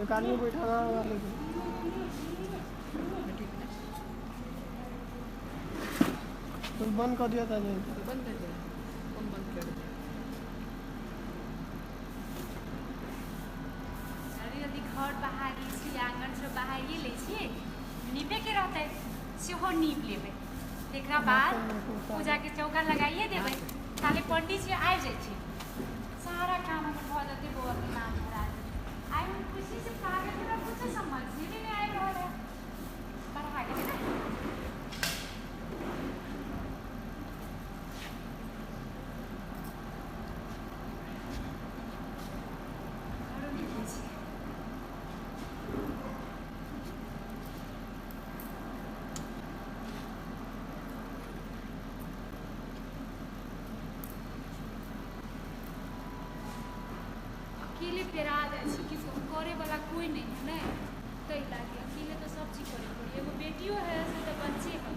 एक आदमी बैठा रहा लेकिन तो बंद कर दिया था। बंद कर दिया, कौन बंद कर दिया? जल्दी जल्दी घर बहारी छी, आंगन सब बहारिए लै छियै, नीपे के रहतै सेहो नीप लेबै। तकरा बाद पूजा के चौका लगाइए देबै, ताले पंडित जी आबि जाइ। सारा काम हमर भऽ जेतै, बौआ के नाम धरा जेतै। आइ हम खुशी से पागल, हमरा कुछो समझे में नहि आबि रहल है। बढ़ा गेलै ने। घरो नीपै छियै। अकेले पेरा जाइ छी, किछु करे वाला कोई नहीं है ने, ताहि लागी अकेले तऽ सब चीज करे पड़ै। एगो बेटियो है से तऽ बच्चे है।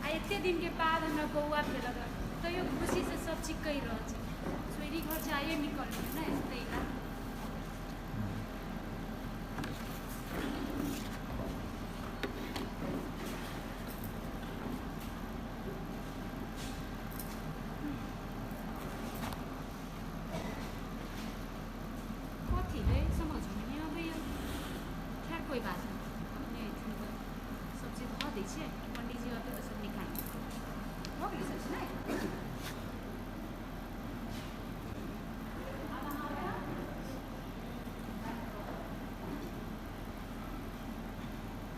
आ एते दिन के बाद हमरा बौआ भेलक हँ, तैयो खुशी से सब चीज करि रहल छी। सोइरी घर से आइए निकललियै ने, ताहि ला। कथी है समझमे नहि अबैया। खैर कोई बात नहि, अपने अयथिन तऽ सब चीज धऽ दै छियै, पंडीजी अतै तऽ सब निकालि लेतै। भऽ गेलै सब चीज नहि? आब अहाँ ओकरा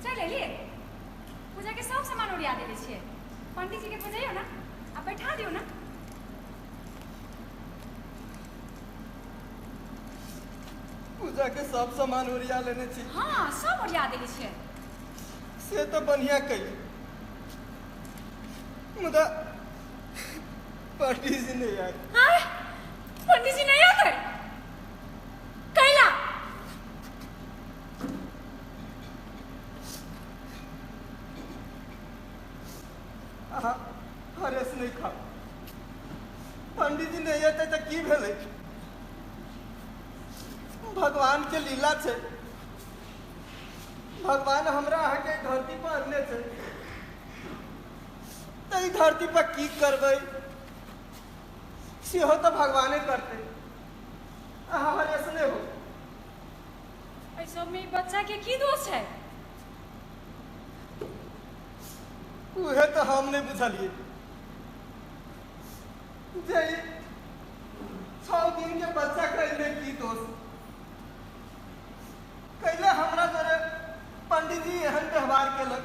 चलि एलियै? पूजाके सब सामान ओरिया देने छियै, पंडीजीके बजैयौ ने आ बैठा दियौ ने। पूजा के सब सामान ओरिया लेने छी? हाँ, सब ओरिया देने छियै। से तऽ बढ़िया कैली, मुदा पंडीजी नहि आयल। आँय, पंडीजी नहि अतै? कैला? अहाँ हरेस नहि खाउ। पंडीजी नहि एतै तऽ की भेलै? भगवान के लीला छै। भगवान हमरा अहाँके धरती पर अनने छै, तऽ ई धरती पर की करबै सेहो तऽ भगवाने करतै। अहाँ हरेस नहि हो। एहि सबमे ई बच्चा के की दोष है? उहे तऽ हम नहि बुझलियै जे ई 6 दिन के बच्चा के एहिमे की दोष। कैले हमरा जोरे पंडीजी एहन व्यवहार केलक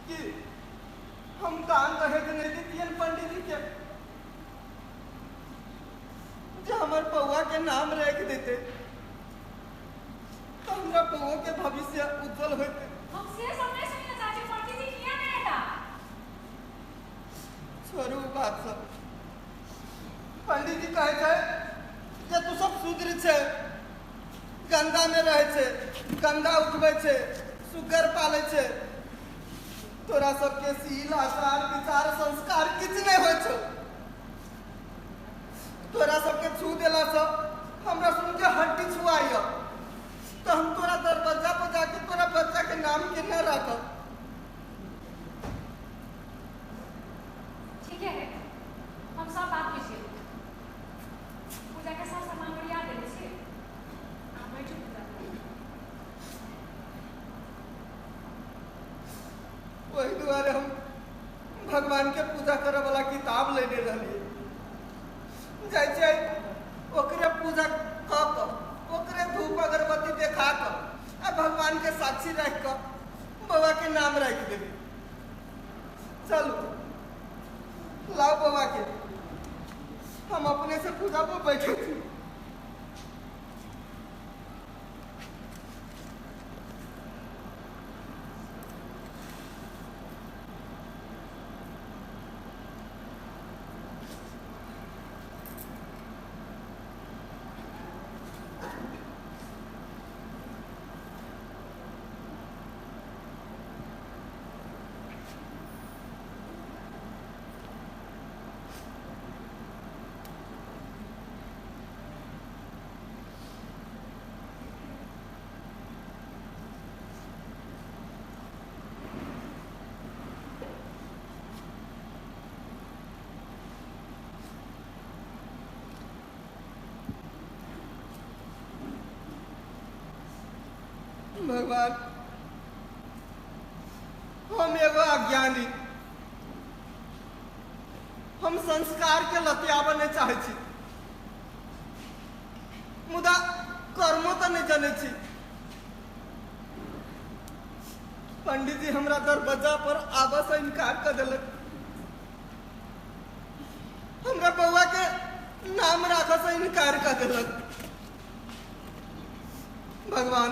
कि हम दान दहेज नहि दितियन पंडीजी के, जे हमर बौआ के नाम राखि देते तऽ हमरा बौओ के भविष्य उज्जवल होइते। हम से सब नहि सुनना चाहै छी, पंडीजी किया नहि एता? छोड़ू उ बात सब। पंडीजी कहै छै जे तू सब शूद्र छै, गंदा मे रहै छै, गंदा उठबै छै, सुगर पालै छै, तोरा सबके शील आचार विचार संस्कार किछु नहि होइ छौ। तोरा सबके छू देलासँ हमरा सुनके हड्डी छुआइय, तऽ हम तोरा दरवाजा पर जाके तोरा बच्चा के नाम केना राखब? ठीके है, हम सब बात बुझि गेली। पूजा के सब सामान ओरिया देने छी, अहाँ बैठू पूजा करू। ओहि दुआरे हम भगवान के पूजा करऽ वाला किताब लेने रहलियै। जाइ छियै ओकरे पूजा कऽ कऽ, ओकरे धूप अगरबत्ती देखा कऽ आ भगवान के साक्षी राखि कऽ बौआ के नाम राखि देबै। चलू, लाउ बौआ के, हम अपने से पूजा पर बैठे छी। भगवान, हम एगो अज्ञानी, हम संस्कार के लतियाबऽ नहि चाहै छी, मुदा कर्मो तऽ नहि जनै छी। पंडितजी हमरा दरवाजा पर आबऽ से इनकार कऽ देलक, हमरा बौआ के नाम राखऽ से इनकार कऽ देलक। भगवान,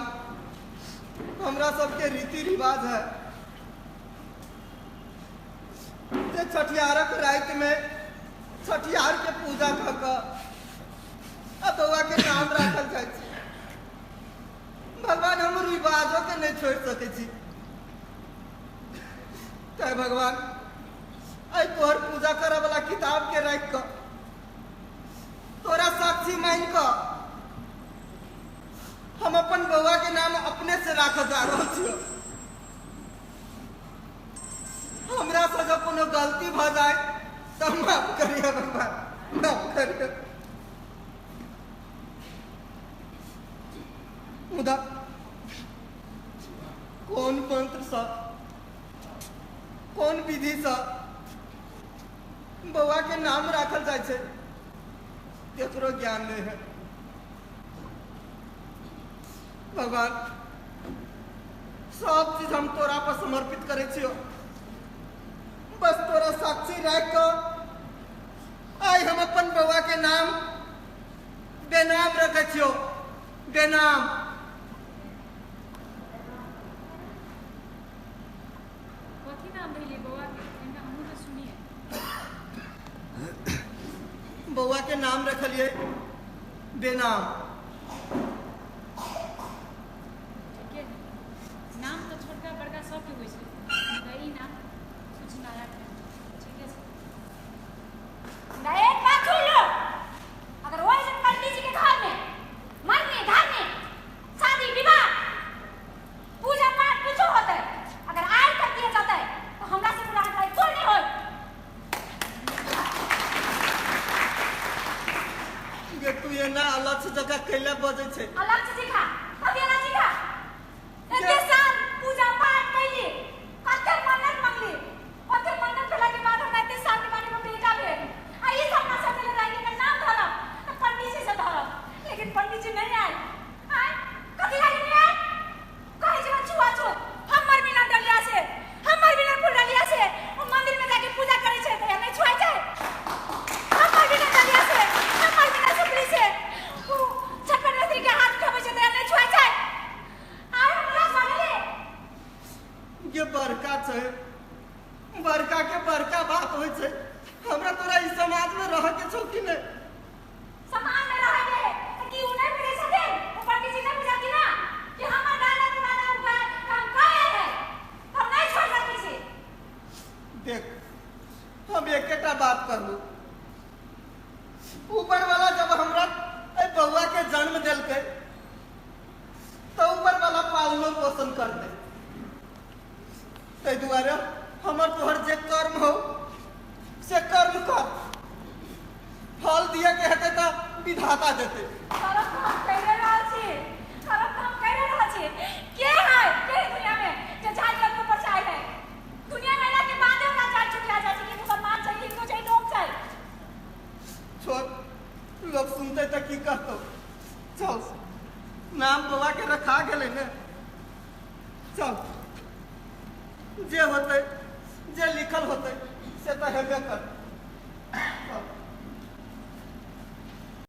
हमरा सबके रीति रिवाज है जे छठियारक राति में छठियार के पूजा कऽ कऽ आ बौआ के नाम राखल जाइ छै। भगवान, हम रिवाजो के नहि छोड़ि सकै छी। तैं भगवान, एहि तोहर पूजा करऽ वाला किताब के राखि कऽ, तोरा साक्षी मानि कऽ हम अपन बौआ के नाम अपने से राखऽ जा रहल छियौ। हमरा से जब कोनो गलती भऽ जाय तऽ माफ करिहे भगवान, माफ करिहे। मुदा कोन मंत्रसँ, कोन विधिसँ बौआ के नाम राखल जाइ छै, केकरो ज्ञान नहि है। भगवान, सब चीज हम तोरा पर समर्पित करै छियौ, बस तोरा साक्षी राखि कऽ आइ हम अपन बौआ के नाम बेनाम रखै छियौ, बेनाम। कथी नाम धैलियै बौआ के? कनिटा हमहूँ तऽ सुनियै। बौआ के नाम रखलियै बेनाम। ठीके है, नाम तऽ छोटका बड़का सबके होइ छै, मुदा ई नाम किछु नया छै। ठीके छै। मुदा एक बात सुन लो, अगर ओहि दिन पंडित जी के घर में मरने धरने शादी विवाह पूजा पाठ कुछो होतै, अगर आइ तक दिया जतै तऽ हमरा से बुरा भाई कोई नहीं होय। गे, तू एना अलग जगह कैला बजै छै? अलग से सिखा कभी अलग सिखा। एते साल पूजा पाठ कैली, कते मन्नत मंगली, ओते मन्नत भेला के बाद हमरा एते साल के बाद एगो बेटा भेल, आ ई सब ना सोचले रही कि एकर नाम धरब तऽ पंडित जी से धरब, लेकिन पंडित जी नहीं आयल। आय कथी लागी नहीं आयल? कहै छै छुआ छूत, हमर बिना डलिया से, हमर बिना फूल डलिया से ओ मंदिर में जाके पूजा करै छै तऽ नहि छुआइ छै? हमर बिना डलिया से, हमर बिना सुपली से ओ छठ परमेश्वरी के हाथ उठाबै छै तऽ नहि छुआइ छै? आय हमरा सगले गे, बड़का छै, बड़का के बड़का बात होइ छै। हमरा तोरा ई समाज में रह के छौ कि नहि? समाज में रह के तऽ की उ नहि बुझै छथिन? ओ पंडित जी नहि बुझलखिन हँ कि हमर दादा पुराना उ काम कऽ आयल है? हम नहि छोड़ि सकै छी। देख, हम एकेटा बात कहलू, ऊपर वाला जब हमरा एहि बौआ के जन्म देलकै तऽ ऊपर वाला पालनो पोषण करतै। ताहि दुआरे हमर तोहर जे कर्म हो से कर्म कर, फल दिए के हेतै तऽ विधाता देतै। करब तऽ हम करि रहल छी, करब तऽ हम करि रहल छी। के है, के दुनिया में जे जाति के ऊपर से आयल है? दुनिया में अयला के बादे हमरा जाति चुकिया जाइ छै कि मुसलमान छै, हिंदू छै, डोम छै। छोड़, लोग सुनते तऽ की कहतौ। चल, नाम बौआ के रखा गेलै ने, चल, जे होतै, जे लिखल होतै से तऽ हेबे कर। चल।